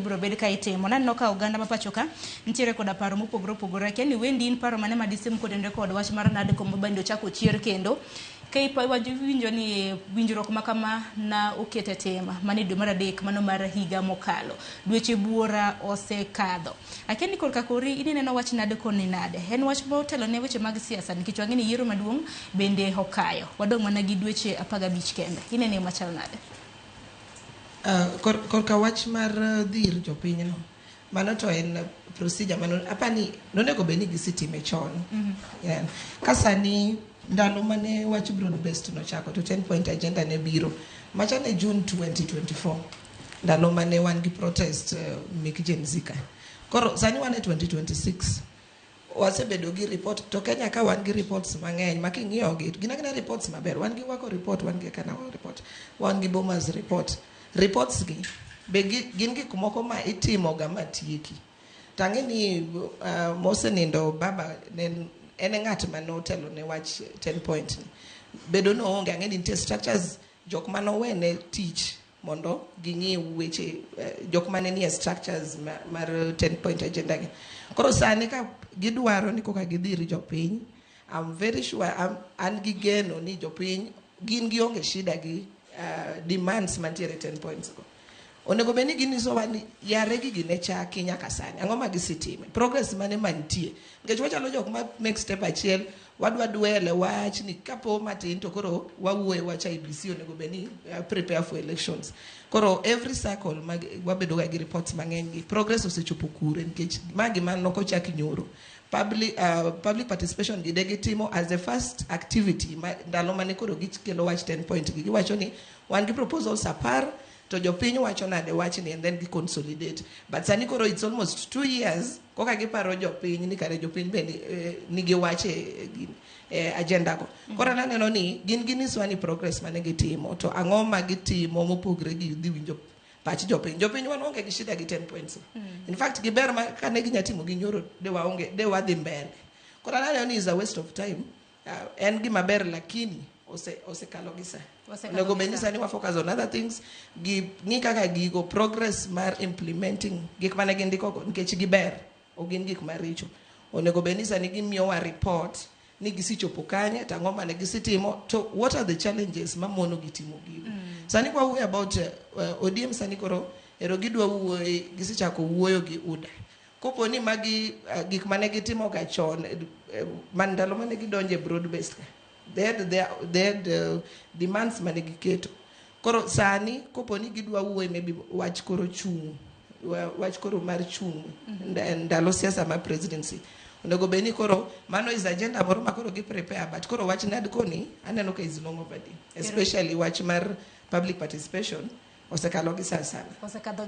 ibiro bed ka itimo. Naneno ka oganda ma pacho ka nitiere koda paro mopogore opogore. Akia ni Wendy in paro mane madisim kotenore kod wach mar NADCO ma bende ochako chier kendo. Ka iwinjo ni winjruok ma kama na oket e tim mane dwe mar adek mano mar higa mokalo. Dweche buora osekadho. Akia ni korka kori in ineno wach NADCO ni nade? En wach motelo ne weche mag siasa nikech wang'e ni yiero maduong' bende okayo. Wadong' mana gi dweche 15 kende. Inene yo machal nade? Korka wach mar dhi ir jopinyno, mano to en procedure mano apani nonego bed ni gisetime chon. Yeah. Ka sani ndalo mane wach broad based nochako to 10 point agenda ne biro macha ne June 2024, ndalo mane wan gi protest mek Gen Z ka. Koro sani wan e 2026, wasebedo gi report to Kenya ka wan gi reports mang'eny ma king'iyo gi gin agina reports maber. Wan gi Wako report, wan gi Kanawa report, wan gi Bomas report. Reports gi be gin gik moko ma itimo ga matieki. To ang'e ni mosenindo baba ne en e ng'at mane otelo ne wach 10 point ni bedo ni oonge. Ang'e ni nitie structures, jok manowene tich mondo ging'i weche, jok mane nie structures mar 10 point agenda gi. Koro sani ka gidwaro ni koka gidhi ir jopiny, I'm very sure, an gi geno ni jopiny gin gionge shida gi demands mantiere 10 points go. Onego bed ni ginyisowa ni yare gigi ne chaki nyaka sani ang'o ma gisetime, progress mane mantie, nikech wachalo jok ma make step achiel wadwa dwele wach ni kapo matin to koro wawuoye wach IEBC onego bed ni prepare for elections. Koro every circle mag wabedo ga gi reports mang'eny gi progress osechopo kure, nikech ma gima nokochak nyoro. Public participation gi de gitimo as the first activity ma, ndalo mane koro gikelo wach 10 point gi, giwacho ni wan gi proposals 10 to jopiny wacho nade wachni, and then gi consolidate. But sani koro it's almost 2 years koka giparo jopiny ni kare jopiny be nigi wach e agenda go. Koro an aneno ni gin ginyiswa ni progress mane gitimo to ang'o ma gitimo mopogre gi dhi winjo pach jopiny. Jopiny wan onge gi shida gi 10 points. In fact, giber ma kane ginya timo gi nyoro de waonge de wadhi mbele. Koro an aneno ni is a waste of time. En gima ber lakini osekalo gi sa. Osekalo Onego gi bed ni sa. sani wa focus on other things, gi ng'i kaka gigo progress mar implementing gik mane gindiko go, nikech giber, ok gin gik maricho. Onego bed ni sani gimiyowa report ni gisechopo kanye to ang'o mane gisetimo to what are the challenges mamono gi timo gigo. Sani kwa wuoyo about ODM, sani koro ero gidwa wuoyo, gisechako wuoyo gi UDA. Kopo ni magi gik mane gitimo ga chon, man ndalo mane gidonje broad based ka, they had demands mane giketo. Koro sani kopo ni gidwa wuoyo, maybe wach koro chung', wach koro mar chung' ndalo siasa mar presidency, onego bed ni koro mano is agenda moro ma koro gi prepare. But koro wach NADCO ni aneno ka is long overdue, especially wach mar public participation osekalo gi saa sana. Osekadho.